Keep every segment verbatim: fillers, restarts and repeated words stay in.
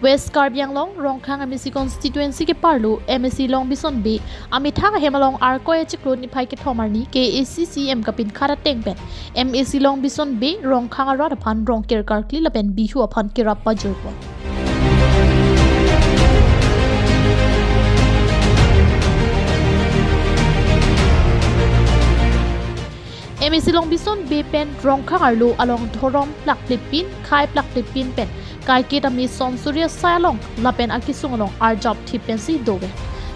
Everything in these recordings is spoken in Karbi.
West Karbi Anglong, Rongkhang M A C constituency keparlo M A C Longbison Bey amethang ahem along Arkoi achiklo niphai kethom arni K A A C C M kapinkhat ateng pen M A C Longbison Bey Rongkhang arat aphan Rongker karkli lapen Bihu aphan kerap pajirpon. M A C Longbison Bey pen Rongkhang arlo along dhorom plakplipin, khei plakplipin pen kaiketa me sonsuri asai along lapen akesung along arjap thip pensi dove.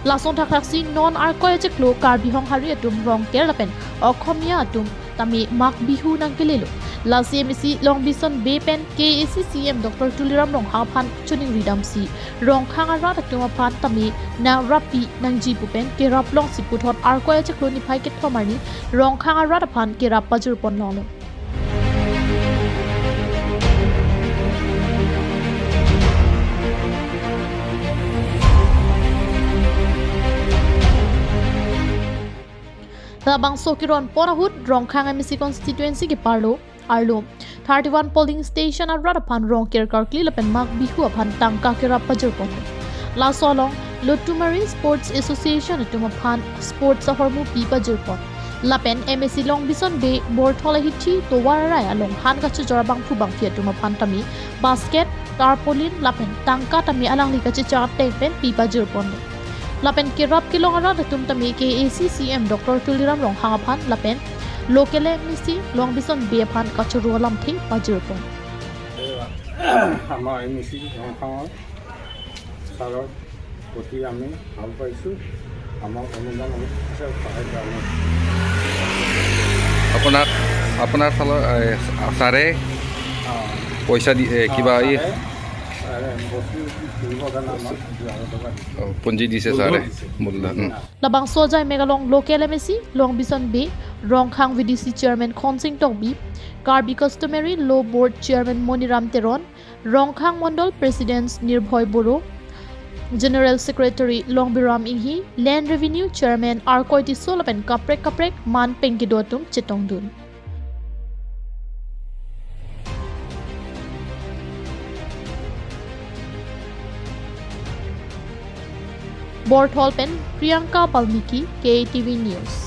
Lason thakthaksi non Arkoi achiklo Karbi Honghari atum Rongker lapen Okhomia atum tame Mag Bihu nangkelelo. Lasi M A C Longbison Bey pen K A A C C M Doctor Tuliram Ronghang aphan choningri damsi Rongkhang arat atum aphan tame nangrapi nangji pu pen kerap longsi puthot Arkoi achiklo niphai kethom arni Rongkhang arat aphan kerap pajirpon longlo. Labangso keronpon ahut Rongkhang M A C constituency keparlo arlo thirty-one polling station arat aphan Rongker karkli lapen Mag Bihu aphan tangka kerap pajirpon. Laso along Lotumari Sports Association atum aphan sports ahormu pi pajirpon. Lapen M A C Longbison Bey Borthol ahithi tovar arai along han kachojor abangphu bangphi atum aphan tame basket, tarpaulin lapen tangka tame alangli kachechak ateng pen pi pajirponlo. Lapen kerap kelong arat atum tame K A A C C M Doctor Tuliram Ronghang aphan lapen local M A C Longbison Bey aphan kachoro alamthe pajirpon. আমাৰ M A চি ৰংখাঙৰ ছাৰৰ প্ৰতি আমি ভাল পাইছোঁ। আমাক অনুদান অলপ দিছে, সহায় কৰা নাই। আপোনাক, আপোনাৰ ফালৰ, এ, ছাৰে পইচা দি, এ, কিবা এই ছাৰে, ছাৰে বস্তু কিনিবৰ কাৰণে আমাক দুই হাজাৰ টকা দিছে। অ, পুঞ্জি দিছে ছাৰে, মূলধন দিছে। মূলধন, উম। Labangso ajai mek along local M A C Longbison Bey, Rongkhang V D C chairman Khonsing Tokbi, Karbi Customary Law Board chairman Moniram Teron, Rongkhang Mondol President Nirbhoy Boro, General Secretary Longbiram Inghi, Land Revenue Chairman Arkoi Tisso lapen kaprek kaprek man pengkedo atum chetongdun. Borthol pen Priyanka Balmiki, K A T V News.